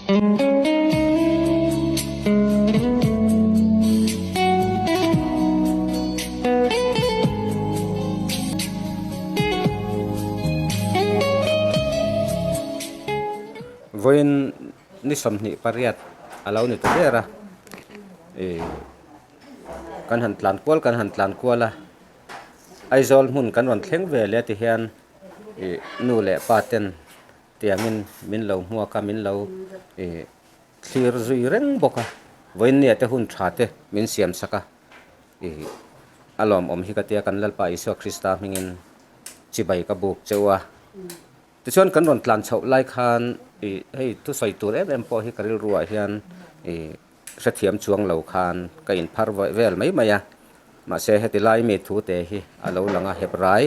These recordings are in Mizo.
Vawiin ni 28 a lo ni ta der a ih kan han tlan kual kan han tlan kual a Aizawl hmun kan rawn thleng ve leh tihian ih nu leh pa ten tiangin min lo hmuak a min lo ih thlir zui reng bawk a vawiin nia te hun tha te min siam sak a ih a lawmawm hi ka tia kan Lalpa Isua Krista hmingin chibai ka buk cheu a tichuan kan rawn tlan chhoh lai khan ih hei thusawi tur em em pawh hi ka rilruah hian ih hrethiam chuang lo khan ka inphar vel mai mai a mahse heti lai mi thu te hi a lo lang a Hebrai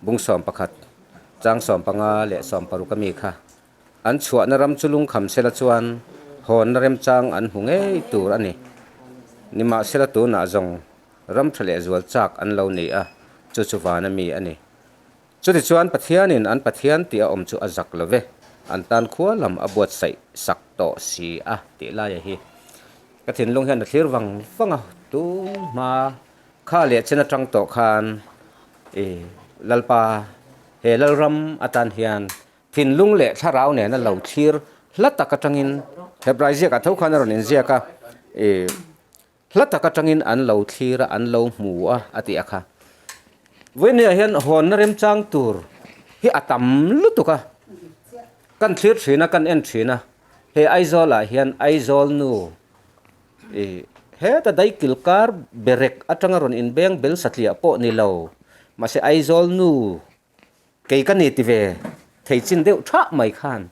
bung 11 chang 15 leh 16 a mi kha an chhuahna ram chu lungkham sela chuan hawnna remchang an hmu ngei tur a ni. Nimahsela tunah zawng ram tha leh zual chak an lo ni a, chu chu vana mi a ni. Chutichuan Pathianin an Pathian tih a awm chu a zak lo ve, an tan khua lam a buatsaih sak tawh si a tih laia hi ka thinlung hian a thlir vang vang a, tunhma kha leh chen atang tawh khan i Lalpa he Lalram atan hian thinlung leh thlarau nena lo thlir hla tak atangin Hebrai ziakah tho khan a rawn inziak a, i Hla tak atangin an lo thlir a, an lo hmu a, a ti a kha. Vawinia hian hawnna remchang tur hi a tam lutuk a, kan thlir thin a, kan en thin a, he Aizawlah hian Aizawl nu ih heta daikil kar berek atanga rawn inbeng bel satliah pawh ni lo, mahse Aizawl nu kei ka ni ti ve thei chin deuh thah mai khan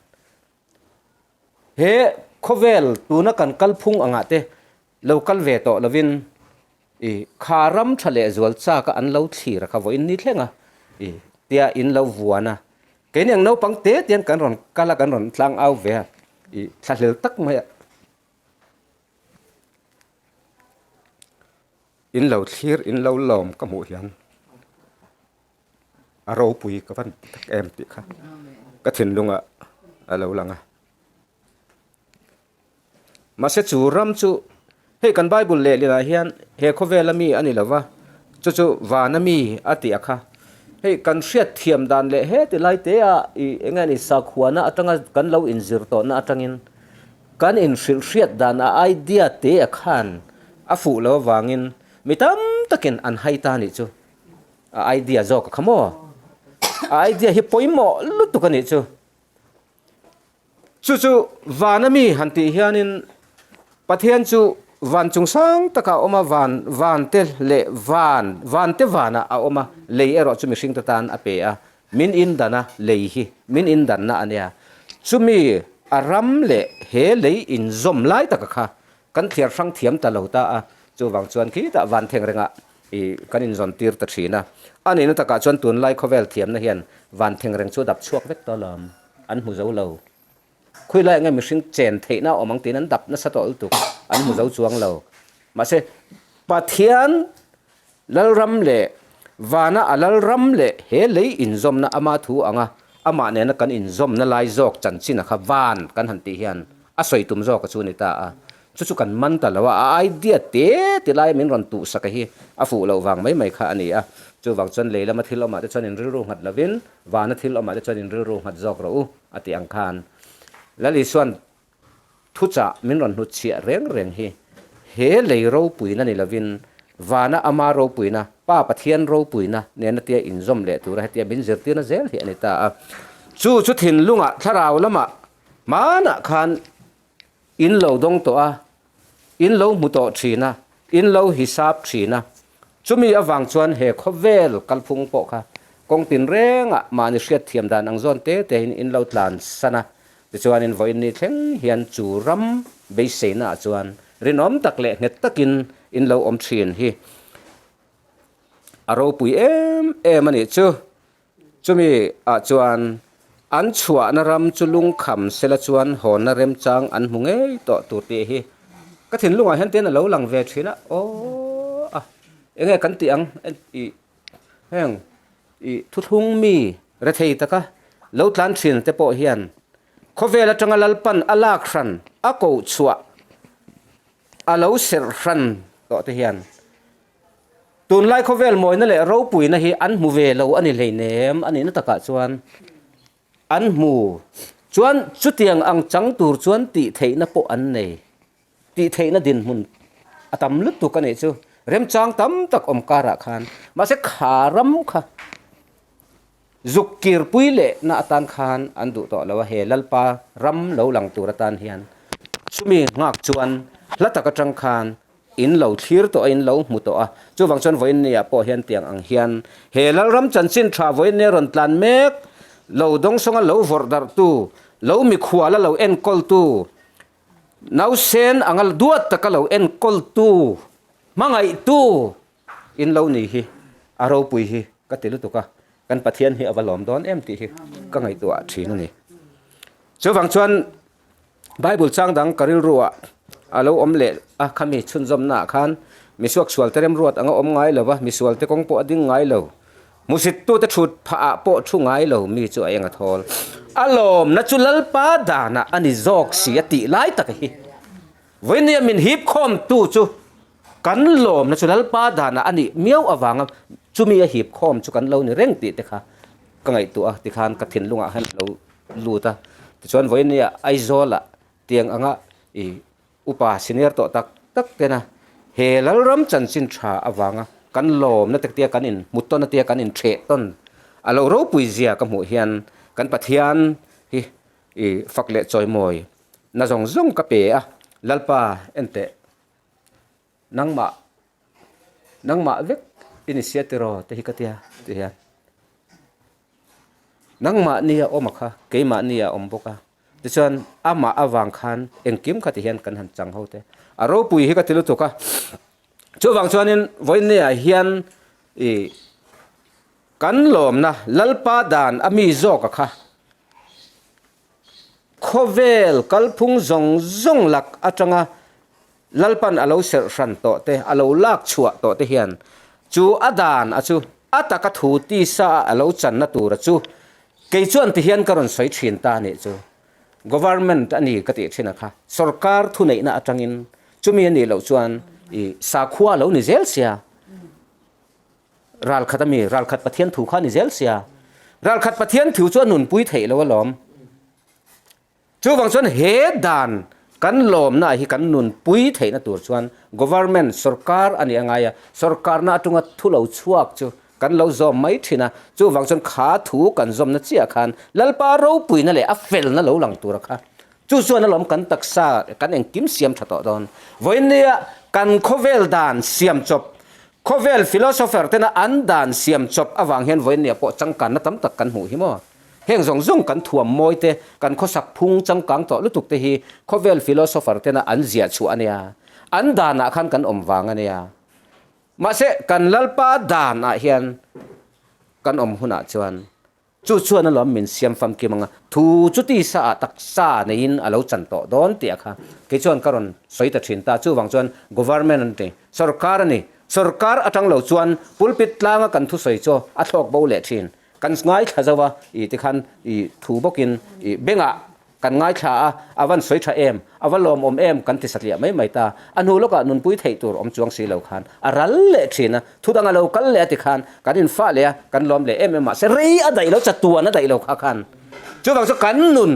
He khawvel tuna kan kalphung angah te lo kal ve tawh lovin i kha ram tha leh zual chak a an lo thlir a kha vawiin ni thleng a i tia in lo vuan a keini ang naupang te te hian kan rawn kal a kan rawn tlang au ve a i thlahlel tak mai a in lo thlir in lo lawm ka hmuh hian. A ropui ka van ti tak em tih kha ka thinlungah a lo lang a. Mahse chu ram chu hei kan Bible lehlinah hian he khawvela mi a ni lo va, chu chu vana mi a tih a kha. Hei kan hriat thiam dan leh heti lai te a ih eng nge ni sakhuana atanga kan lo inzir tawhna atangin kan inhrilh hriat dan a idea te a khan a fuh lo avangin mi tam takin an hai ta nih chu. A idea zawk a kha maw? A idea hi pawimawh lutuk a nih chu. Chu chu van ami han tih hianin Pathian chu van chung sang takah a awm a, van van te leh van van te vanah a awm a, lei erawh chu mihring te tan a pe a, min indan a, lei hi min indanna a nia. Chumi a ram leh he lei inzawm lai taka kha kan thliar hrang thiam ta lo ta a, chuvang chuan khitah van theng rengah I kan inzawn tir ta thin a. A nihna takah chuan tunlai khawvel thiamna hian van theng reng chu a dap chhuak vek tawh alawm. An hmu zo lo. Khawilai enge mihring chen theihna a awm ang tiin an dap nasa tawh lutuk. An hmu zo chuang lo. Mahse, Pathian Lalram leh vana a Lalram leh he lei inzawmna ama thu anga amah nena kan inzawmna lai zawk chanchin a kha van kan han tih hian a sawi tum zawk a chu ni ta a. Chu chu kan man ta lo a, a idea te ti lai min rawn tuhsak a hi a fuh loh vang mai mai kha a ni a. Chuvang chuan lei lama thil awmah te chuan in rilru nghat lovin vana thil awmah te chuan in rilru nghat zawk rawh u a tih ang khan Lal Isua'n thuchah min rawn hnutchhiah reng reng hi he lei ropuina ni lovin vana ama ropuina, Pa Pathian ropuina nena tia inzawm leh tura hetia min zirtirna zel hi a ni ta a. Chu chu thinlungah thlarau lamah hmanah khan In lo dawng tawh a, in lo hmu tawh thin a, in lo hisap thin a. Chumi avang chuan he khawvel kalphung pawh kha kawng tinrengah mahni hriat thiam dan ang zawn te te in in lo tlan san a. Tichuanin vawiin ni thleng hian chu ram beiseinaah chuan rinawm tak leh nghet takin in lo awm thin hi a ropui em em a nih chu. Chumi ah chuan an chhuahna ram chu lungkham sela chuan hawnna remchang an hmu ngei tawh tur tih hi ka thinlungah hian tian a lo lang ve thin a, aw a enge kan tih ang ih heng ih thuthlung mi rethei taka lo tlan thin te pawh hian. Khawvel atanga Lalpan a lak hran, a koh chhuah, a lo serh hran tawh te hian tunlai khawvel mawina leh ropuina hi an hmu ve lo a ni hleinem a nihna takah chuan an hmu chuan chutiang ang chang tur chuan tih theihna pawh an nei tih theihna dinhmun a tam lutuk a nih chu remchang tam tak awm karah khan mahse kha ram kha Zuk kirpui leh na atan khan an duh tawh lo a, he Lalpa ram lo lang tur atan hian chumi nghak chuan hla tak atang khan in lo thlir tawh a, in lo hmu tawh a. Chuvang chuan vawiinniah pawh hian tiang ang hian he Lalram chanchin tha vawiinnia rawn tlan mek lo dawngsawnga lo vawrh darhtu, lo mikhuala lo enkawltu, nausen anga duat taka lo enkawltu, hmangaihtu, In lo ni hi a ropui hi ka ti lutuk a, kan Pathian hi a va lawm dawn em tih hi ka ngaihtuah thin a ni. Chuvang chuan Bible chang dang ka rilruah a lo awm leh a, khami chhunzawmnaah khan misuak sualte remruat anga awm ngai lo va, misualte kawng pawh a ding ngai lo, hmusittute thut phahah pawh thu ngai lo mi chu a eng a thawl. A lawmna chu Lalpa danah a ni zawk si a tih lai tak hi. Vawinia min hip khawmtu chu kan lawmna chu Lalpa danah a nih miau avanga chumi a hip khawm chu kan lo ni reng tih te kha ka ngaihtuah a, tikhan ka thinlungah hian a lo lut a. Tichuan vawinia Aizawlah tiang anga i upa senior tawh tak tak tena he Lalram chanchin tha avanga kan lawmna te tia kan inhmu tawn a tia kan intheh tawn a lo ropui zia ka hmuh hian kan Pathian hi i fak leh chawimawi na zawng zawng ka pe a, Lalpa enteh nangmah nangmah vek i ni sia tiraw te hi ka tia ti hian nangmah nia awm a kha keimah nia awm bawk a tichuan amah avang khan engkim kha ti hian kan han chang ho te a ropui hi ka ti lutuk a chuvang chuanin vawiinniah hian ih kan lawmna Lalpa dan a mi zawk a kha. Khawvel kalphung zawng zawng lak atanga Lalpan a lo serh hran tawh te, a lo lak chhuah tawh te hian chu a dan a chu a taka thu tisa a a lo channa tura chu kei chuan ti hian ka rawn sawi thin ta anih chu. Government a ni ka tih thin a kha. Sorkar thuneihna atangin chumi a nih loh chuan i sakhua a lo ni zel sia. Ralkhat a mi, ralkhat Pathian thu kha a ni zel sia. Ralkhat Pathian thu chu a nunpui theih lo alawm. Chuvang chuan he dan kan lawmna hi kan nunpui theihna tur chuan government, sorkar a nih a ngai a, sorkarna atunga thu lo chhuak chu kan lo zawm mai thin a, chuvang chuan kha thu kan zawmna chiah khan Lalpa ropuina leh a felna lo lang tura kha chu chuan alawm kan taksa kan engkim siam tha tawh dawn. Vawiinnia kan khawvel dan siam chawp Khawvel philosopher tena an dan siam chawp avang hian vawiinnia pawh changkanna tam tak kan hmuh hi maw? Heng zawng zawng kan thuam mawi te, kan khawsak phung changkang tawh lutuk te hi khawvel philosopher tena an ziah chhuah a nia. An danah khan kan awm vang a nia. Mahse, kan Lalpa danah hian kan awm hunah chuan Chu chuan alawm min siam famkim anga thu chu tisa ah taksa neiin a lo chan tawh dawn tih a kha kei chuan ka rawn sawi ta thin ta. Chuvang chuan government an ti, sorkar a ni. Sorkar atang lo chuan pulpit tlanga kan thusawi chu a thlawk bo leh thin. Kan ngaithla zo a i tikhan i thu bawkin i bengah Kan ngaithla a, a van sawi tha em, a va lawmawm em kan ti satliah mai mai ta. A hnu lawkah nunpui theih tur awm chuang si lo khan a ral leh thin a, thu dang a lo kal leh a ti khan kan infah leh a, kan lawm leh em em mahse rei a daih lo, chatuan a daih lo kha khan. Chuvang chu kan nun,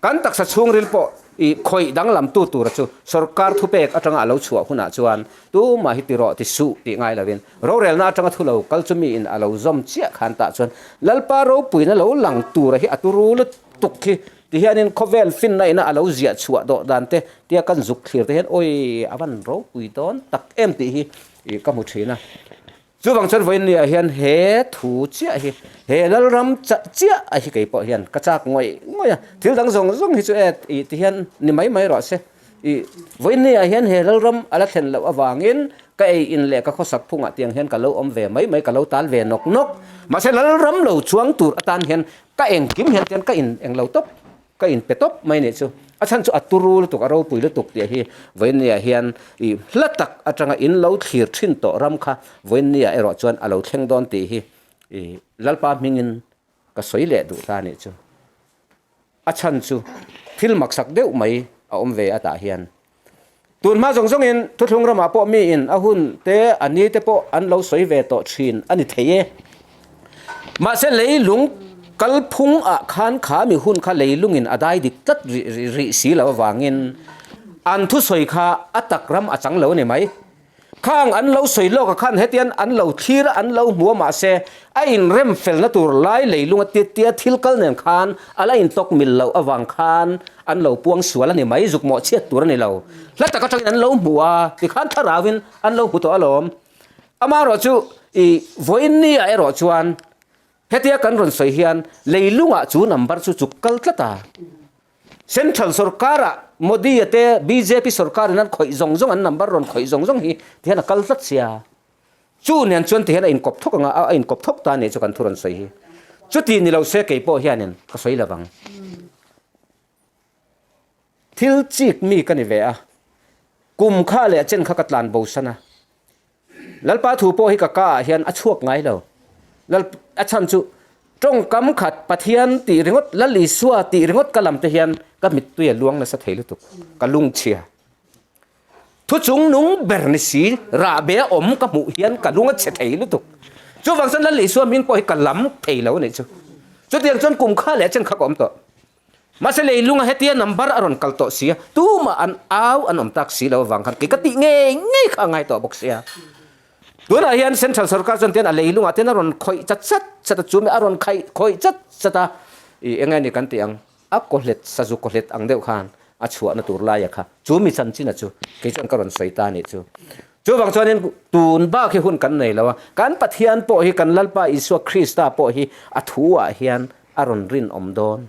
kan taksa chhungril pawh i khawih danglam tu tura chu sorkar thupek atanga a lo chhuah hunah chuan tumah hi ti rawh ti suh tih ngai lovin rorelna atanga thu lo kal chu miin a lo zawm chiah khan tah chuan Lalpa ropuina lo lang tura hi a turu lut tuk khi ti hianin khawvel finna ina a lo ziah chhuah dawh dan te tia kan zuk thlir te hian awi a van ropui dawn tak em tih hi ih ka hmu thin a. Chuvang chuan vawiinniah hian he thu chiah hi he Lalram chah chiah a hi kei pawh hian ka chak ngawih ngawih a, thil dang zawng zawng hi chu e ih ti hian ni mai mai rawh se. Ih vawiinniah hian he Lalram a la thlen loh avangin ka ei in leh ka khawsak phungah tiang hian ka lo awm ve mai mai ka lo tal ve nawk nawk. Mahse Lalram lo chuang tur atan hian Ka engkim hian chuan ka in englo tawp, ka in pe tawp mai nih chu. A chhan chu a turu lutuk, a ropui lutuk tih hi vawiinniah hian ih hla tak atanga in lo thlir thin tawh ram kha vawiinniah erawh chuan a lo thleng dawn tih hi ih Lalpa hmingin ka sawi leh duh ta nih chu. A chhan chu thil maksak deuh mai a awm ve a tah hian. Tun hma zawng zawngin thuthlung ramah pawh miin a hun te a ni te pawh an lo sawi ve tawh thin a ni thei e. Mahse leilung kalphung ah khan kha mi hun kha leilungin a dai dik tlat rih rih si lo avangin an thusawi kha a tak ram a chang lo a ni mai. Khang an lo sawi lawk a khan hetian an lo thlir a, an lo hmu a mahse a inrem felna tur lai leilung a tia thil kal nen khan a la intawk mil loh avang khan an lo puang sual a ni mai, zuk mawh chhiat tur a ni lo. Hla tak atangin an lo hmu a, tikhan thlarauin an lo hmu tawh alawm. Amaherawhchu i vawiin ah erawh chuan hetia kan rawn sawi hian leilungah chu number chu chuk kal tlat a. Central sorkar-ah Modi-a te bjp sorkar-in an khawih zawng zawng an number rawn khawih zawng zawng hi tihian a kal tlat sia. Chu nen chuan tihian a inkawp thawk anga a inkawp thawk ta nih chu kan thu rawn sawi hi. Chuti ni lo se kei pawh hianin ka sawi lo vang. Thil chik mi ka ni ve a, kum kha leh chen kha ka tlan bo san a. Lalpa thu pawh hi ka ka ah hian a chhuak ngai lo. Lal a chhan chu tawngkam khat Pathian tih ringawt Lal Isua tih ringawt ka lam te hian ka mittui a luang nasa thei lutuk, ka lungchhia. Thu chung nung ber ni si rahbe a awm ka hmuh hian ka lung a chhe thei lutuk. Chuvang chuan Lal Isua hming pawh hi ka lam thei lo a nih chu. Chutiang chuan kum kha leh chen kha ka awm tawh. Mahse leilunga hetia number a rawn kal tawh sia, tumah an au an awm tak si lo avang khan kei ka tih ngei ngei kha a ngai tawh bawk sia. Tunah hian Central Sorkar chuan tian a leilungah tian a rawn khawih chat chat chat a, chumi a rawn khaih khawih chat chat a, ih eng nge ni kan tih ang, a kawhlet sazu kawhlet ang deuh khan a chhuahna tur laia kha chumi chanchin a chu kei chuan ka rawn sawi ta a nih chu. Chuvang chuanin tun bak hi hun kan nei lo a, kan Pathian pawh hi kan Lalpa Isua Krista pawh hi a thu ah hian a rawn rinawm dawn,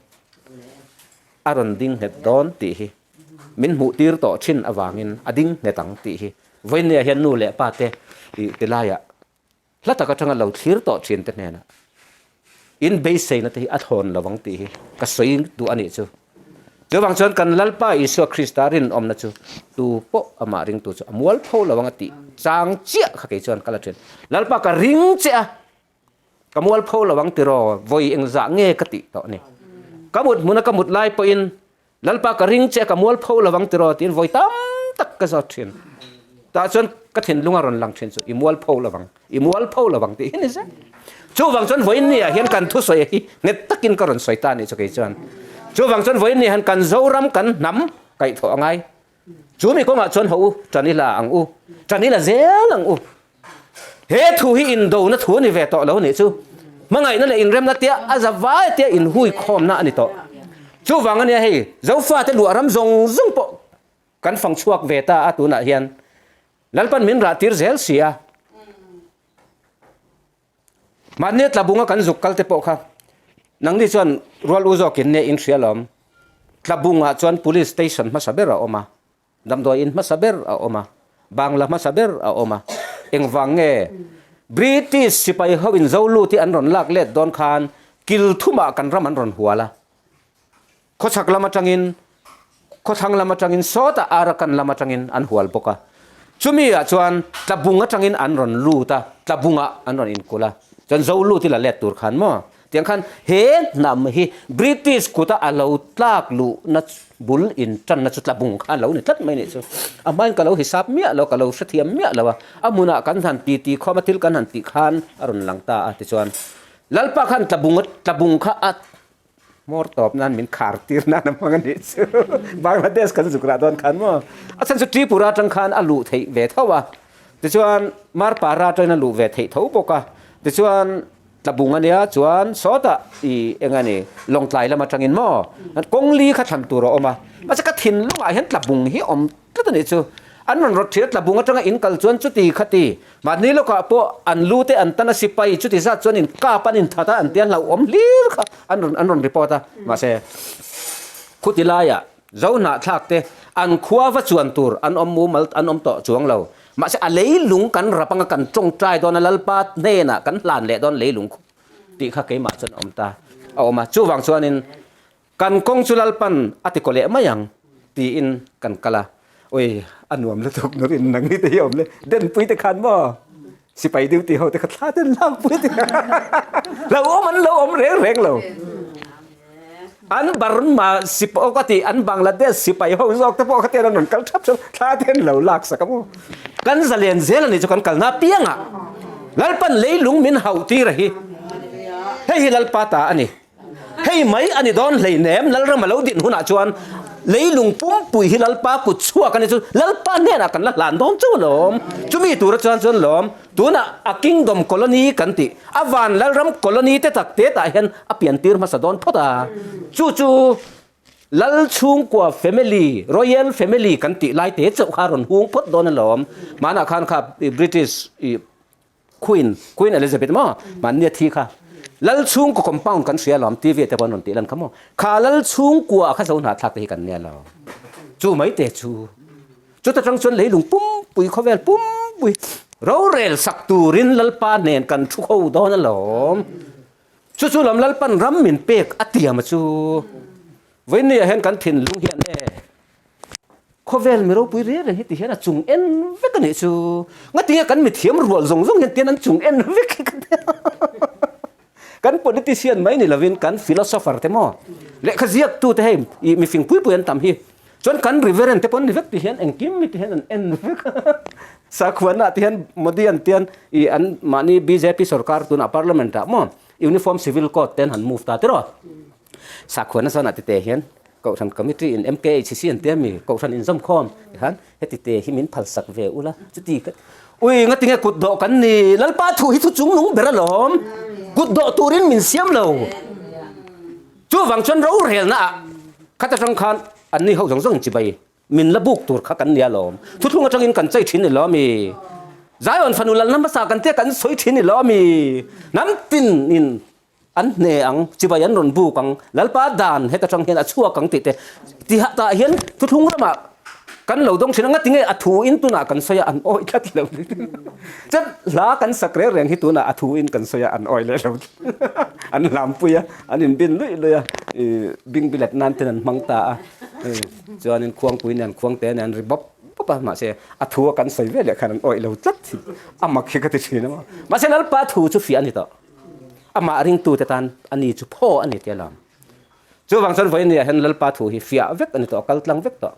a rawn ding nghet dawn tih hi min hmuh tir tawh thin avangin a ding nghet ang tih hi vawinia hian nu leh pa te ih ti laiah hla tak atanga lo thlir tawh thin te hnenah in beiseina te hi a thlawn lo ang tih hi ka sawi duh a nih chu. Chuvang chuan kan Lalpa Isua Krista rinawmna chu tu pawh amah ringtu chu a mualpho lo ang a tih chang chiah kha kei chuan ka la thin. Lalpa ka ring che a. Ka mualpho lo ang tiraw, vawi engzah nge ka tih tawh ni. Ka mut hmuna ka mut lai pawhin Lalpa ka ring che a ka mualpho lo ang tiraw tiin vawi tam tak ka zawt thin. Tah chuan ka thinlung a rawn lang thin chu i mualpho lo ang, i mualpho lo ang tih hi ni zel. Chuvang chuan vawiin ni ah hian kan thusawi hi nghet takin ka rawn sawi ta a nih chu kei chuan. Chuvang chuan vawiin ni ah hian kan Zoram kan hnam kaihthawh a ngai. Chu mi kawngah chuan haw u, ṭan i la ang u, ṭan i la zel ang u. He thu hi indona thu a ni ve tawh lo nih chu. Hmangaihna leh inremna tia a za vai tia inhuikhawmna a ni tawh. Chuvang a nia hei, Zofate luah ram zawng zawng pawh kan fang chhuak ve ta a tunah hian Lalpan min rah tir zel si a. Mahni tlabunga kan zuk kal te pawh kha nangni chuan rual u zawkin nia in hria lawm. Tlabungah chuan police station hmasa ber a awm a, damdawi in hmasa ber a awm a, bangla hmasa ber a awm a. Engvang nge British sipai ho in zo lut hi an rawn lak let dawn khan kil thumah kan ram an rawn hual a. Khawchhak lam atangin, khawthlang lam atangin, sawtah Arakan lam atangin an hual bawk a. Chumi ah chuan Tlabung atangin an rawn lut a, Tlabungah an rawn inkulh a. Chuan zo lut i la let tur khan maw? Tiang khan he hnam hi British kuta a lo tlak luhna bul intanna chu Tlabung kha a lo ni tlat mai nih chu. A hmain ka lo hisap miah lo, ka lo hrethiam miah lo a. A hmunah kan han ti ti khawm a, thil kan han tih khan a rawn lang ta a. Tichuan Lalpa khan Tlabung Tlabung kha a Hmawr tawp nan min khar tir nan a hmang a nih chu. Bangladesh kan zuk rah dawn khan maw. A chhan chu Tripura atang khan a luh theih ve tho a. Tichuan Marpara atangin a luh ve theih tho bawk a. Tichuan Tlabung a nia chuan sawtah i eng a ni Lawngtlai lam atangin maw kawng li kha thlan tur a awm a. Mahse ka thinlungah hian Tlabung hi awm tlat a nih chu. An rawn rawt thin a, Tlabung atanga in kal chuan chuti khati Mahni lawkah pawh an lu te an tan a sipai chuti zat chuan in kap an inthat a an tia hlauhawm hlir kha an rawn an rawn report a. Mahse khuti laiah zo hnahthlak te an khua va chuan tur an awm mumal an awm tawh chuang lo. Mahse a leilung kan rap anga kan tawngtai dawn a Lalpa hnenah kan hlan leh dawn leilung khu tih kha keimah chuan a awm ta a awm a. Chuvang chuanin Kan kawng chu Lalpan a ti kaw leh mai ang tiin kan kal a, ui a nuam lutuk nur in nang ni te hi a awm le, Denpui te khan maw sipai duty ho te kha thla ten lakpui te lo awm an lo awm reng reng lo. An Burma sipai ka ti, an Bangladesh sipai ho zawk te pawh khatian an rawn kal thap thap, thla te an lo lak sak a maw. Kan zalen zel a nih chu kan kalna apiangah Lalpan leilung min hauh tir a hi. Hei hi Lalpa ta a ni. Hei mai a ni dawn hleinem, Lalram a lo din hunah chuan leilung pumpui hi Lalpa kut chhuak a ni chu Lalpa hnenah kan la hlan dawn chu alawm. Chumi tura chuan chuan lawm tunah a Kingdom Colony kan tih a van Lalram Colony te tak te tah hian a pian tir hmasa dawn phawt a. Chu chu Lal chhungkua family, Royal family kan tih lai te chauh kha a rawn hung phawt dawn alawm. Hmanah khan kha British Queen, Queen Elizabeth maw? Mahni a thi kha. Lal chhungkaw compound kan hria alawm, TV ah te pawh an rawn tih lan kha maw? Kha lal chhungkua kha zo hnahthlak te hi kan nia lo. Chu mai te chu. Chuta tang chuan leilung pumpui, khawvel pumpui rorel sak turin Lalpa hnen kan thu ho dawn alawm. Chu chu lam Lalpan ram min pek a tiam a chu. Vawinia hian kan thinlung hian e. Khawvel mi ropui riau reng hi ti hian a chung en vek a nih chu. Ngatinge kan mithiam rual zawng zawng hian tian an chung en vek hi ka ti a. Kan politician mai ni lovin kan philosopher te maw lehkha ziaktu te hei ih mifing pui pui an tam hi. Chuan kan reverend te pawh an ni vek ti hian engkim mi ti hian an en vek a. Sakhuana ti hian Modi an tian ih an mahni bjp sorkar tunah parliament ah maw uniform civil code te an han move ta tiraw. Sakhuana zawnah ti te hian Kohhran Committee in MKHC an tia mi Kohhran inzawm khawm tikhan heti te hi min phal sak ve ula chuti ka ui ngatinge kut dawh kan ni Lalpa thu hi thu chung nung ber alawm kut dawh turin min siam lo chuvang chuan rorelna ah khat atang khan an ni ho zawng zawng in chibai min la buk tur kha kan nia lawm thuthlung atangin kan chei thin ni lo ami Zion fanu lalna hmasa kan tia kan sawi thin ni lo ami hnam tin in An hne ang, chibai an rawn buk ang, Lalpa dan heta tang hian a chhuak ang tih te tihah tah hian thuthlung ramah kan lo dawng thin a, ngatinge a thu in tunah kan sawi a an awi tlat lo chuan hla kan sak reng reng hi tunah a thu in kan sawi a an awi leh lo an hlampui a, an inbin luih luih a, ih bing bilet nan ten an hmang ta a, chuanin khuangpui nen khuangte nen an ri bawp bawp a, mahse a thu a kan sawi ve leh khan an awi lo tlat hi a mak hi ka ti thin a maw, mahse Lalpa thu chu fiah a ni tawh. Amah ringtute tan a ni chu phaw a ni tia lam. Chuvang chuan vawiin ah hian Lalpa thu hi fiah vek a ni tawh, a kal tlang vek tawh.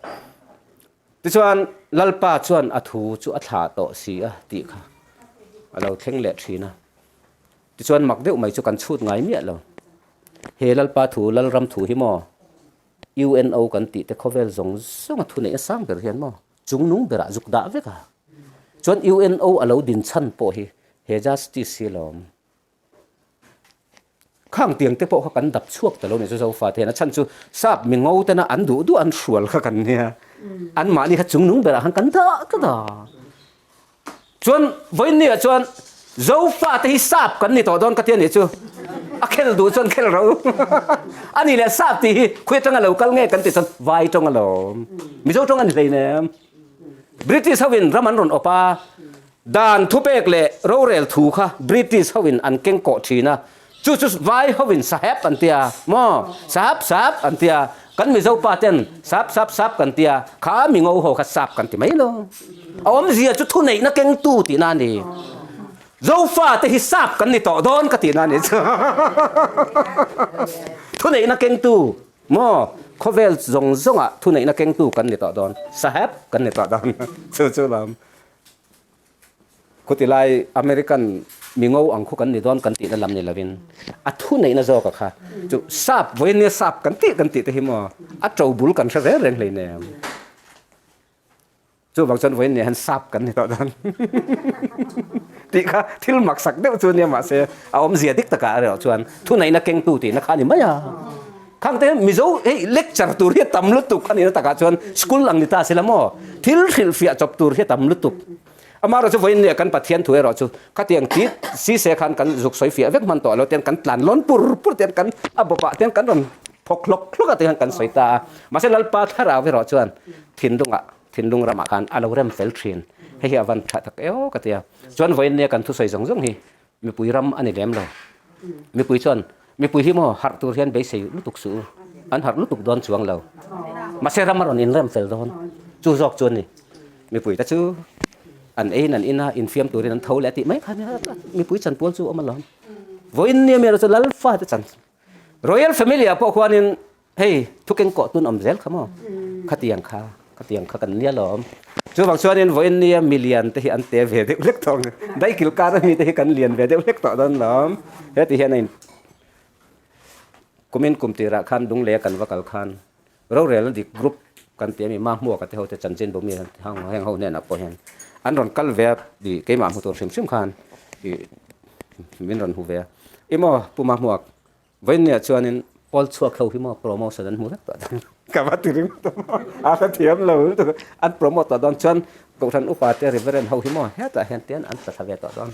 Tichuan Lalpa chuan a thu chu a thlah tawh si a tih kha a lo thleng leh thin a. Tichuan mak deuh mai chu kan chhut ngai miah lo. He Lalpa thu, Lalram thu hi maw UNO kan tih te khawvel zawng zawng a thuneihna sang ber hian maw chungnung berah zuk dah vek a. Chuan UNO a lo din chhan pawh hi he justice hi lawm. Khang tiang te pawh kha kan dap chhuak ta lo ni chu Zofa te hian a chhan chu sap mi ngo tena an duh duh an hrual kha kan nia. An mahni kha chungnung berah khan kan dah tlat a. Chuan vawiin ah chuan Zofa te hi sap kan ni tawh dawn ka ti a nih chu. A khel duh chuan khel ro. A nih leh sap tih hi khawi atanga lo kal nge kan tih chuan vai tawng alawm. Mizo tawng a ni hleinem. British hoin ram an rawn awp a, dan thupek leh rorel thu kha British hoin an keng kawh thin a, chu chu vai hoin saheb an tia maw, sahab sahab an tia, kan Mizo pa ten sap sap sap kan tia, kha mi ngo ho kha sap kan ti mai lo. A awmzia chu thuneihna kengtu tihna a ni. Zofa te hi sap kan ni tawh dawn ka tihna a ni chu. Thuneihna kengtu. Maw, khawvel zawng zawngah thuneihna kengtu kan ni tawh dawn, saheb kan ni tawh dawn, chu chu lam. Khuti lai American mi ngo ang khu kan ni dawn kan tihna lam ni lovin a thuneihna zawka kha chu sap vawiin nia sap kan tih kan tih te hi maw a to bul kan hre reng reng hleinem. Chuvang chuan vawiin nia hian sap kan ni tawh dawn tih kha thil maksak deuh chu nia mahse a awmzia dik takah erawh chuan thuneihna kengtu tihna kha a ni mai a. Khang te Mizo hei lecture tur hi a tam lutuk a nihna takah chuan school ang ni ta sila maw thil hrilhfiah chawp tur hi a tam lutuk. Amaherawhchu vawiin nia kan Pathian thu erawh chu khatiang ti si se khan kan zuk sawi fiah vek hman tawh lo tian kan tlan lawn pur pur tian kan a bawpah tian kan rawn thawk hlawk hlawk a tiang kan sawi ta a. Mahse Lalpa thlarau erawh chuan thinlungah Thinlung ramah khan a lo rem fel thin. Hei hi a van tha tak eo ka ti a. Chuan vawiin nia kan thusawi zawng zawng hi mipui ram a ni lem lo. Mipui chuan mipui hi maw harh tur hian beisei lutuk suh u. An harh lutuk dawn chuang lo. Mahse ram a rawn inrem fel dawn. Chu zawk chu a ni. Mipui te chu an eiin an in a, infiam turin an tho leh a tih mai kha nia. Mipui chanpual chu a awm alawm. Vawiin nia mi erawh chu Lalfa te chan. Royal family ah pawh khuanin. Hei thu keng kawh tun awm zel kha maw? Khatiang kha, khatiang kha kan nia lawm. Chuvang chuanin vawiin nia milian te hi an te ve deuh hlek tawh ang. Daikil kar ami te hi kan lian ve deuh hlek tawh dawn lawm. Heti hian a in kumin kum tirah khan Lunglei a kan va kal khan rorelna dik group kan ti ami Mahmuaka te ho te chanchin bawmi heng ho hnenah pawh hian an rawn kal ve a ih keimah hmu tur hrim hrim khan ih min rawn hmu ve a. I maw Pu Mahmuak Vawinia chuanin Paul chhuak ho hi maw promotion an hmu vek tawh dawn ka va ti ringawt a maw a hre thiam lo lutuk an promote tawh dawn chuan Kohhran upa te Reverend ho hi maw hetah hian tian an tla thla ve tawh dawn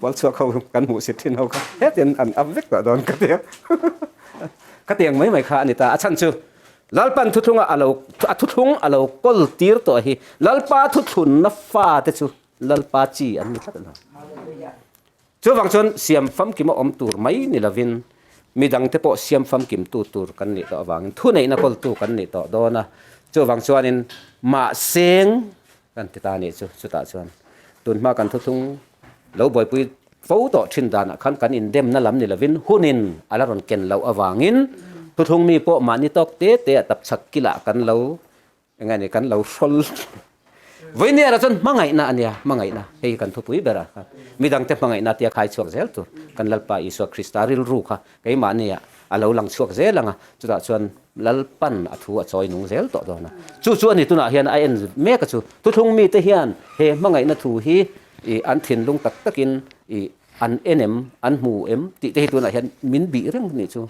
Paul chhuak ho kan hmuh si thin ho kha hetian an up vek tawh dawn ka tia ka tiang mai mai kha a ni ta a chhan chu Lalpan thuthlunga a lo a thuthlung a lo kawl tir tawh hi Lalpa thuthlunna fa te chu Lalpa chi an ni tlat a lo. Chuvang chuan siam famkima awm tur mai ni lovin midangte pawh siam famkimtu tur kan nih tawh avangin thuneihna kawltu kan nih tawh dawn a. Chuvang chuanin mahseng kan ti ta nih chu chutah chuan tunhma kan thuthlung lo buaipui fo tawh thin danah khan kan indemna lam ni lovin hunin a la rawn ken loh avangin thuthlung mi pawh mahni tawk te te a tapchhak kilah kan lo Eng nge ni kan lo hrawl Vawinia erawh chuan hmangaihna a nia, hmangaihna hei hi kan thupui ber a, midangte hmangaihna tia khai chhuak zel tur kan Lalpa Isua Krista rilru kha keimahnia a lo lang chhuak zel ang a, chutah chuan Lalpan a thu a chawi nung zel tawh dawn a. Chu chu a ni tunah hian a en mek a chu thuthlung mite hian he hmangaihna thu hi ih an thinlung tak takin ih an en em, an hmu em tih te hi tunah hian min bih reng nih chu.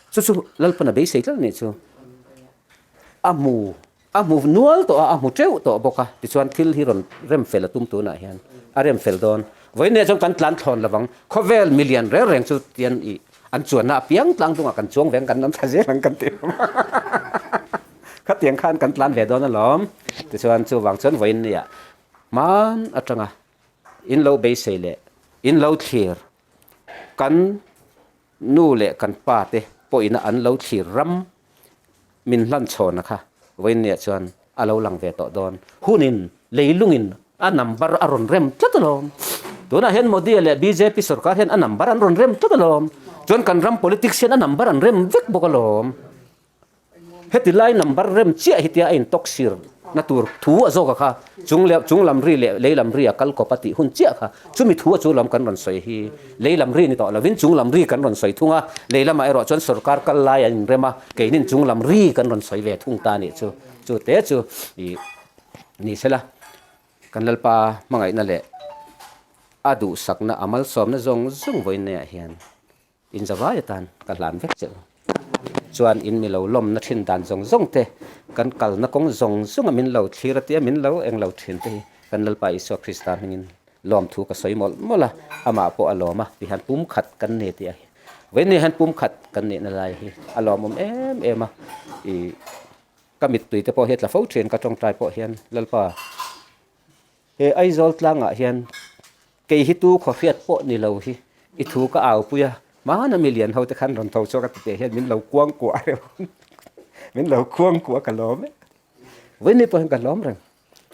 Chu chu Lalpan a beisei tlat a nih chu. A hmu, a hmu nual tawh a, a hmu teuh tawh bawk a, tichuan thil hi rawn rem fel a tum tunah hian a rem fel dawn. Vawiin nge chuan kan tlan thlawn lovang, khawvel milian reng reng chu tian ih an chuanna apiang tlang dungah kan chuang ve ang, kan lam thla zel ang kan ti awm a. Khatiang khan kan tlan ve dawn alawm. Tichuan chuvang chuan vawiin nia hman atanga in lo beisei leh in lo thlir kan Nu leh kan pa te pawhina an lo thlir ram min hlan chhawna kha vawiinniah chuan a lo lang ve tawh dawn. Hunin leilungin a number a rawn rem tlat alawm. Tunah hian Modi leh bjp sorkar hian a number an rawn rem tlat alawm. Chuan kan ram politics hian a number an rem vek bawk alawm. Heti lai number rem chiah hi tia a intawk sir na tur thu a zawk a kha, chung leh chung lam ri leh lei lam ri a kal kawp a tih hun chiah kha, chumi thu a chu lam kan rawn sawi hi lei lam ri ni tawh lovin chung lam ri kan rawn sawi thung a, lei lamah erawh chuan sorkar kal lai a inrem a, keinin chung lam ri kan rawn sawi ve thung ta nih chu, chu te chu ih ni sela kan Lalpa hmangaihna leh a duhsakna a malsawmna zawng zawng vawiin neiah hian In zavai atan ka hlan vek che u. Chuan in mi lo lawmna thin dan zawng zawng te, kan kalna kawng zawng zawnga min lo thlir atia min lo eng lo thin te hi kan Lalpa Isua Krista hmingin lawmthu ka sawi mawlh mawlh a, amah pawh a lawm a, tihian pumkhat kan ni tih a hi. Vawiin hian pumkhat kan nihna lai hi a lawmawm em em a, ih ka mittui te pawh hi a tla fo thin ka tawngtai pawh hian Lalpa He Aizawl tlangah hian kei hi tu khawhriat pawh ni lo hi i thu ka au pui a, hmana mi lian ho te khan rawn tho chhuak a ti teh hian min lo kuang kuah reuh min lo kuang kuah ka lawm e. Vawiin ni pawh hian ka hlawm reng,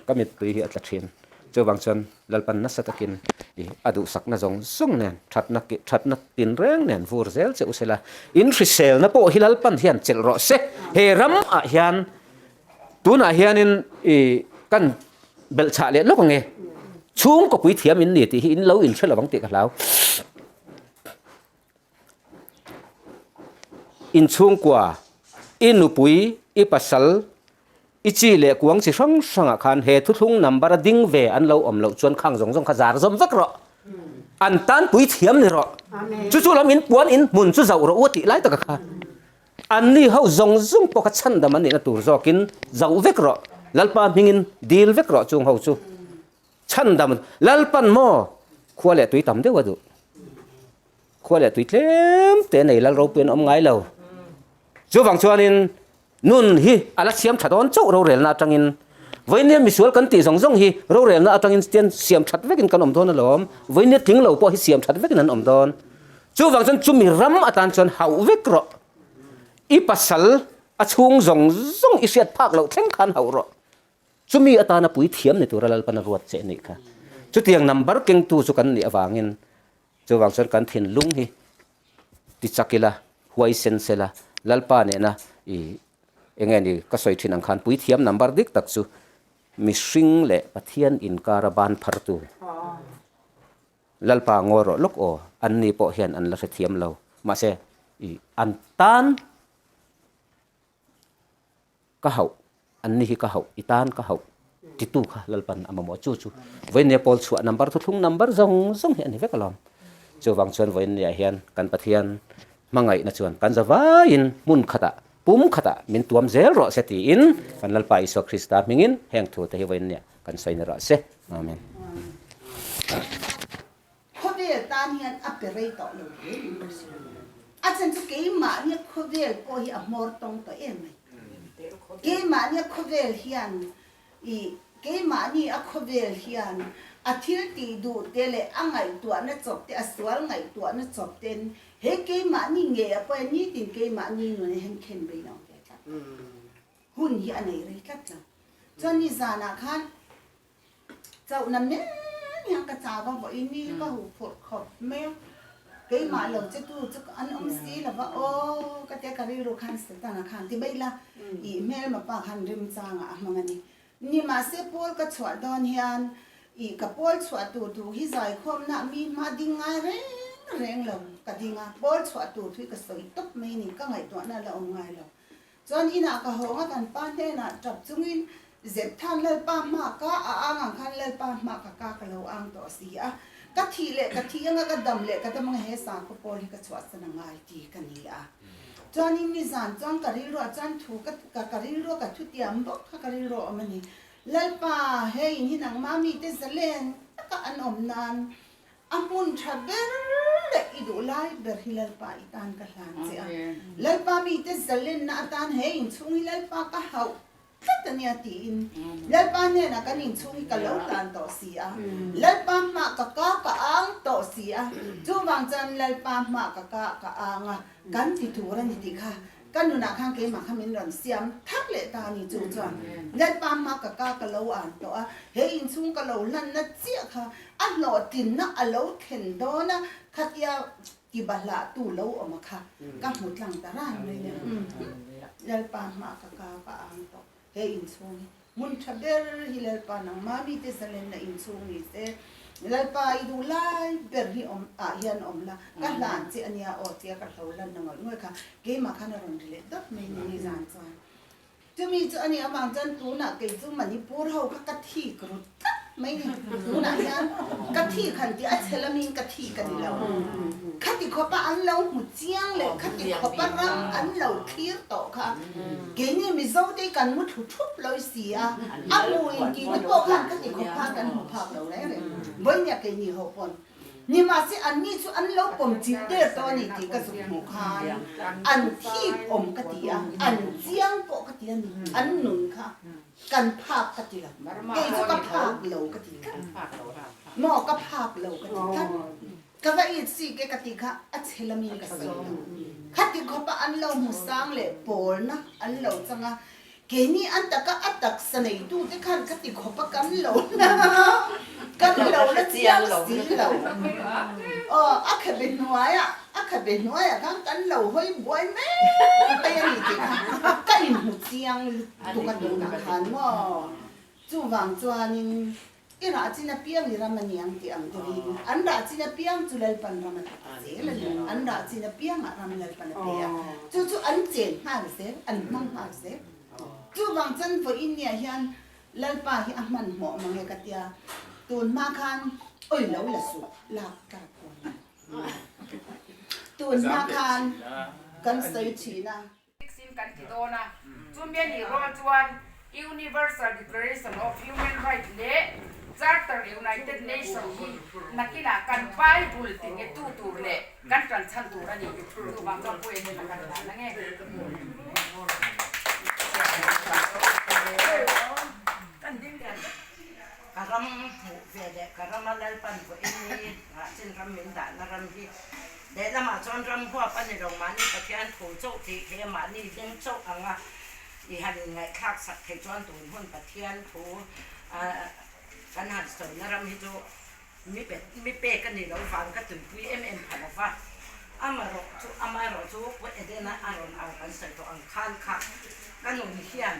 ka mittui hi a tla thin. Chuvang chuan Lalpan nasa takin i a duhsakna zawng zawng nen thatna thatna tinreng nen vur zel che u sela, in hriselna pawh hi Lalpan hian chelh rawh se. He ramah hian Tunah hianin i kan belh chhah leh lawk ang e. Chhungkaw pui thiam in ni tih hi in lo inhre lo ang tih ka hlau. In chhungkua, i nupui, i pasal, i chi leh kuang chi hrang hrangah khan he thuthlung number a ding ve an lo awm loh chuan khang zawng zawng kha zar zawm vek rawh. An tan pui thiam ni rawh. Chu chu lam in puan in hmun chu zauh rawh u a tih lai taka kha. Anni ho zawng zawng pawh kha chhandam an nihna tur zawkin zauh vek rawh, Lalpa hmingin dil vek rawh chung ho chu chhandam Lalpan maw khua leh tui tam deuh a duh, khua leh tui tlem te nei lal ropui an awm ngai lo. Chuvang chuanin nun hi a la siam tha dawn chauh rorelna atangin Vawinia misual kan tih zawng zawng hi rorelna atangin tian siam that vekin kan awm dawn alawm, vawinia tling lo pawh hi siam that vekin an awm dawn. Chuvang chuan chumi ram atan chuan hauh vek rawh. I pasal a chhung zawng zawng i hriat phak loh thleng khan hauh rawh. Chumi atana pui thiam ni tura Lalpan a ruat che anih kha. Chutiang number kengtu chu kan nih avangin chuvang chuan kan thinlung hi ti chak ila, huai sen sela. Lalpa nena i enge ni ka sawi thin ang khan puithiam number dik tak chu mihring leh Pathian inkara ban phartu Lalpa ngawi rawh lawk aw, an ni pawh hian an la hrethiam lo. Mahse i an tan Ka hauh, an ni hi ka hauh, i tan ka hauh titu kha Lalpan a mamawh chu chu vawiinnia pawl chhuah number thuthlung number zawng zawng hi a ni vek alawm. Chuvang chuan vawiinniah hian kan Pathian hmangaihna chuan kan zavaiin hmun khatah, pum khatah min tuam zel rawh se tiin kan Lalpa Isua Krista hmingin heng thute hi vawiinniah kan sawi ni rawh se. Amen. Khawvel tan hian a pe rei tawh lo hle in ka hria. A chhan chu keimahnia khawvel pawh hi a hmawr tawng tawh em mai. Keimahnia khawvel hian i keimahni a khawvel hian a thil tih duh te leh a ngaihtuahna chawp te, a sual ngaihtuahna chawp ten he keimahni ngei a pawh hian nitin keimahni nun hian khen rei lo ve tlat. Hun hi a nei rei tlat lo. Chuan nizanah khan Chauhna men hian ka chau a vawiin ni ka huh phurh khawp mai a, keimah lo che tu chu an awm si lo va aw ka tia ka rilru khan Setana khan ti mai la ih hmelma pa khan remchangah a hmang a ni. Ni mahse pawl ka chhuah dawn hian ih ka pawl chhuah tur thu hi zaikhawmna mi hma ding ngai reng reng lo ka ding a, pawl chhuah tur thu hi ka sawi tawp mai ni ka ngaihtuahna la awm ngai lo. Chuan inah ka hawng a kan pa hnenah tap chungin Zepthan Lalpa hma ka a ang ang khan Lalpa hma ka ka ka lo ang tawh si a, ka thih leh ka thih anga ka dam leh ka dam anga he sakhaw pawl hi ka chhuahsan a ngai ti ka ni a. Chuanin nizan chuan ka rilruah chuan thu ka ka rilrua ka thutiam bawk kha ka rilru a awm a ni. Lalpa he in hi nangmah mite zalen taka an awm nan A hmun tha ber leh i duh lai ber hi Lalpa i tan ka hlan che a. Lalpa mite zalenna atan he inchhung hi Lalpa ka hauh tlat a nia tiin Lalpa hnenah kan inchhung hi ka lo hlan tawh si a. Lalpa hmah ka ka ka ang tawh si a. Chuvang chuan Lalpa hmah ka ka ka ang a, kan ti tur a ni tih kha Ka nunah khan keimah kha min rawn siam thar leh ta a ni chu chuan Lalpa hma ka ka ka lo an tawh a, he inchhung ka lo hlanna chiah kha a hlawhtlinna a lo thlen dawn a, khatia ti bahlahtu lo awm a kha ka hmu tlang ta ran mai a. Lalpa hma ka ka ka ang tawh he inchhung hi hmun tha ber hi Lalpa nangmah mite zalenna inchhung ni se, Lalpa i duh lai ber hi awm ah hian awm la, ka hlan che a nia aw tia ka hlo lan na ngawih ngawih kha keimah khan a rawn ri leh dawt mai ni ni zan chuan. Chumi chu a nih avang chuan tunah kei chu Manipur ho kha ka thik ru tlat mai ni, tunah hian ka thik han tih a chhe lamin ka thik a ni lo. Khati khawpa an lo hmu chiang leh khati khawpa ram an lo thlir tawh kha keini Mizo te kan mu thlu thup lawih si a, a hmu intih te pawh khan khati khawp khan kan hmu phak lo reng reng. Vawinia keini ho pawn nimahse anni chu an lo pawm chilh der tawh a ni tih ka zuk hmuh khan an thik awm ka ti a, an chiang pawh ka ti a ni, an nun kha kan phak ka ti lo, kei chu ka phak lo ka ti tlat, maw ka phak lo ka ti tlat. Ka va it sik e ka tih kha a chhe lamin ka sawi lo. Khati khawpa an lo hmu sang leh pawlna an lo chang a, keini an taka a taksa neitute khan khati khawpa kan lo la kan lo la chiang si lo. Aw, a khabe hnuaiah a khabe hnuaiah khan kan lo hawi buai mai mai a ni tih kha ka inhmu chiang lutuk a tunah khan maw. Chuvang chuanin I rah chin apiang i ram a ni ang tih ang deuhin an rah chin apiang chu Lalpan ram a pe zel a ni. An rah chin apiangah ram Lalpan a pe a, chu chu an chen nghal zel, an hmang nghal zel. Chuvang chuan vawiin niah hian Lalpa hi a hmanhmawh mang e ka tia, tun hma khan awi lo la suh lak tlak pawh a ni. Tun hma khan kan sawi thin a. Sin kan ti dawn a, chumi a nih rual chuan Universal Declaration of Human Right leh Charter United Nation hi nakinah kan Bible ti ngetu tur leh kan tan chhan tur a ni. Chuvang chuan Pu Eden a kan hlan ang e. Ka ram hmuh ve leh ka rama Lalpan vawiin ni Rahchin ram min dahna ram hi lehlamah chuan ram huap a ni lo, mahni Pathian thu chauh tih khi mahni hlim chauh anga i han inngaihthlak sak thei chuan tun hun Pathian thu kan han sawina ram hi chu mi pek a ni lo vang ka tuipui em em pha lo va. Amarawh chu amaherawh chu Pu Edena a rawn au kan sawi tawh ang khan kha ka nun hian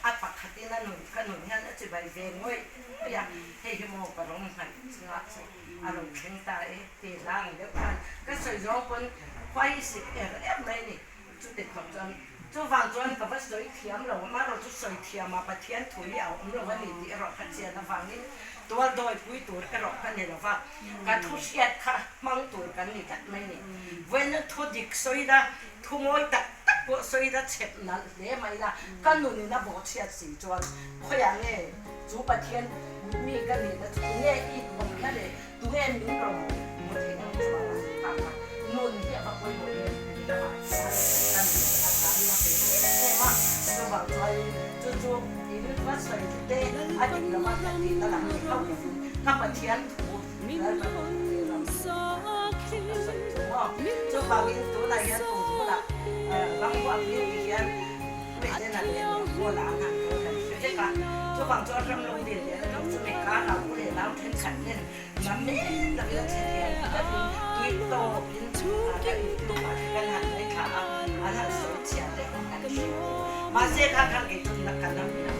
a pakhatin a nun ka nun hian a chibai ve ngawih ngawih a, hei hi maw ka rawng hnaih chungah chu a lo thleng ta e ti hla ang deuh khan ka sawi zawng pawn khuai sik er er mai a ni. Chuti khawp chuan chuvang chuan ka va sawi thiam lo, amaherawh chu sawi thiamah Pathian thu hi a awm lo a ni tih erawh ka chian avangin tual dawipui tur erawh ka ni lo va, ka thu hriat kha hmang tur kan ni tlat mai ni. Vawiin thu dik sawi la, thu mawi tak tak pawh sawi la, chhep nalh hle mai la, ka nunin a bawhchhiat si chuan khawiah nge chu Pathian mi ka nihna chu tunge i awmna leh Tunge min rawn hmu thei ang chuan a kha kha nun hi a va pawimawh em tih lamah hian ka nun hi a tlan na ve em em a, chuvang chuanin chu chu in va sawi te a dik lova ka tihna lam ni hauh lovin ka Pathian thu Lalpa min hmu ram chu ka sawi chu maw. Chuvangin tunah hian kum hunah ramhuak hi ti hian Puedena leh Liankuala an han kal kan hre vek a, chuvang chuan ram lo dil leh ram chumi karah u leh nau thenkhat nen nam men lovin a che thiam tlatin tui tawpin kan YouTube ah te kan han ngaithla a, an han sawi chhia te awm kan hria a ni. Mahse kha khan kei chu na ka nam lo.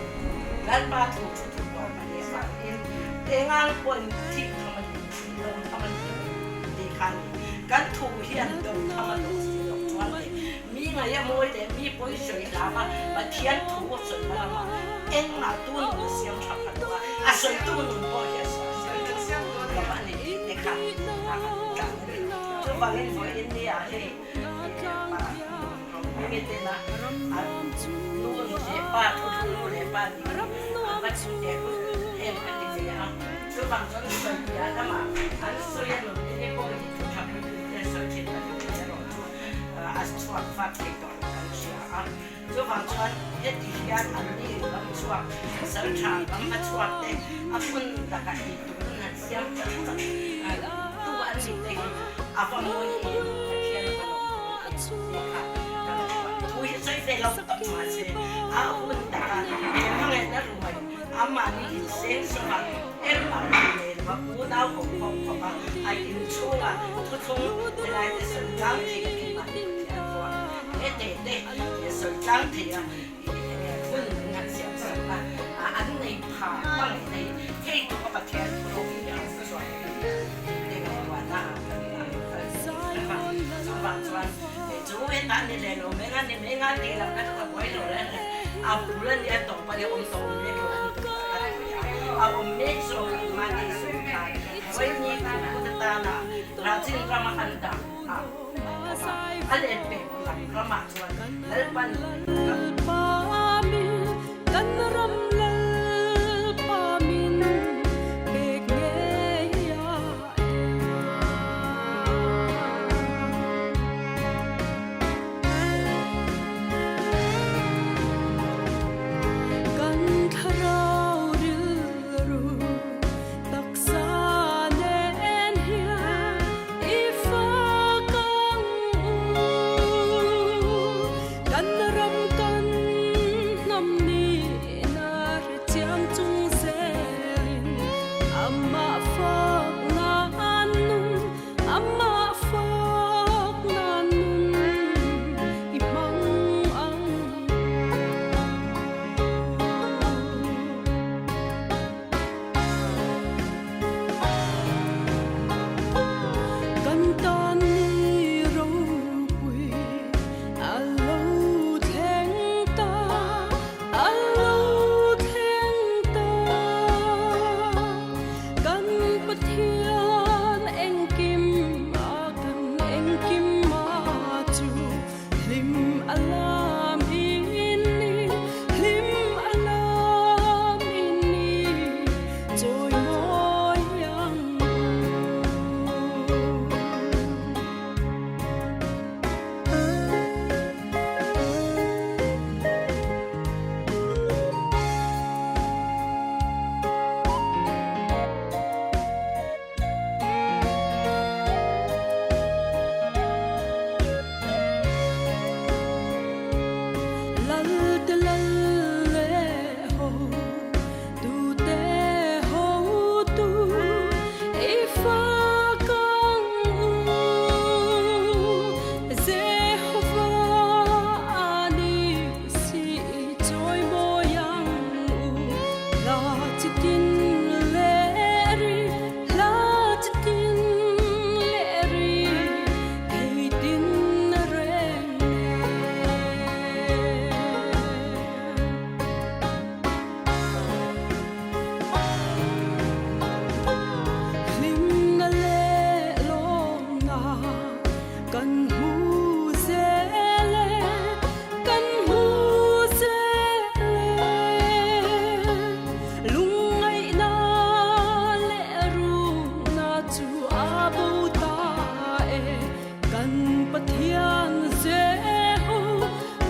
Lalpa thu thu thu kual ka ni avangin engang pawhin thih tham a ni, do tham a ni lo tih kha a ni. Kan thu hian do tham a do si loh chuan leh Mi ngaia mawi leh mi pawi sawi hlam a, Pathian thu a sawi hma lama engmah tu nun a siam tha pha lo a, a sawitu nun pawh hi a siam tha lo a ni tih te kha a han tlan a ni. Chuvangin vawiin nia hei pa Rohmingi tena a nu leh pa thu thu nu leh pa nih hi an va chhun teh rut em ka ti ve a. Chuvang chuan sawi piah lamah an sawi a nun enge pawh hi thu tha pui pui te sawi thin ka duh ve erawh chu. A chhuak fak thei tawh lo kan hria a, chuvang chuan heti hian an ni ram chhuak, sal tha ram va chhuak te a phun takah ei turin han siam chak chak tu an ni te hi a va mawi em, Pathian a va lawm dawn em tih kha ka ngaihtuah. Thu hi sawi ve lo tawp mahse a hun taka he hmangaihna ruai amahni inseng sawm a, Engmah ram nei lova unau awm khawp khawp a, a inchhunga thuthlung helai te sawi tlang thei a keimahni Pathian chuan he te te he sawi tlang thei a hun min han siam sak a, an nei pha hmangaih na hi hei tluk a Pathian thu ropui ang chuan tih te ngaihtuahna ah kan kal a, chuvang chuan chu hetah ni leh lo mai nga ni mai nga tih lam kha chu ka buai lo reng reng, a bul a nia tawp a nia awm tawh awm mek lo a ni tih ka hria a, a awm mek zawk ang mahni sawi khan Vawiini Kulhut atana Rajin rama an dah a awm a, a let pek lam ramah chuan Lalpan Kan thlarau rilru taksa nen hian i fak ang u. Kan ram kan hnam nihna. chitin leh ri, hla chitin leh ri, thei tin reng nen. Hlimna leh lawmna kan hmu zel e, kan hmu zel e. Lungngaihna leh ruhna chu a bo ta e, kan Pathian Jeho,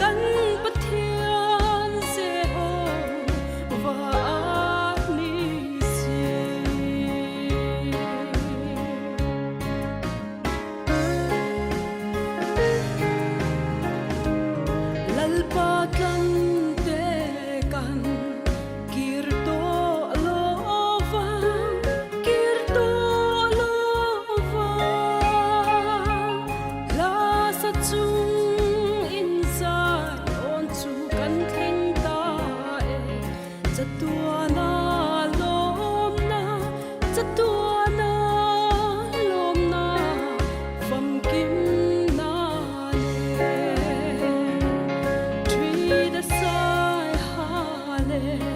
kan Pathian Jehova a ni si. Lalpa tlante kan kir tawh lo va, kir tawh lo va. Hla sa chung in Zion chu kan thleng ta e, chatuana lawmna, chatuana lawmna famkimna nen. Tui the sai hallelujah.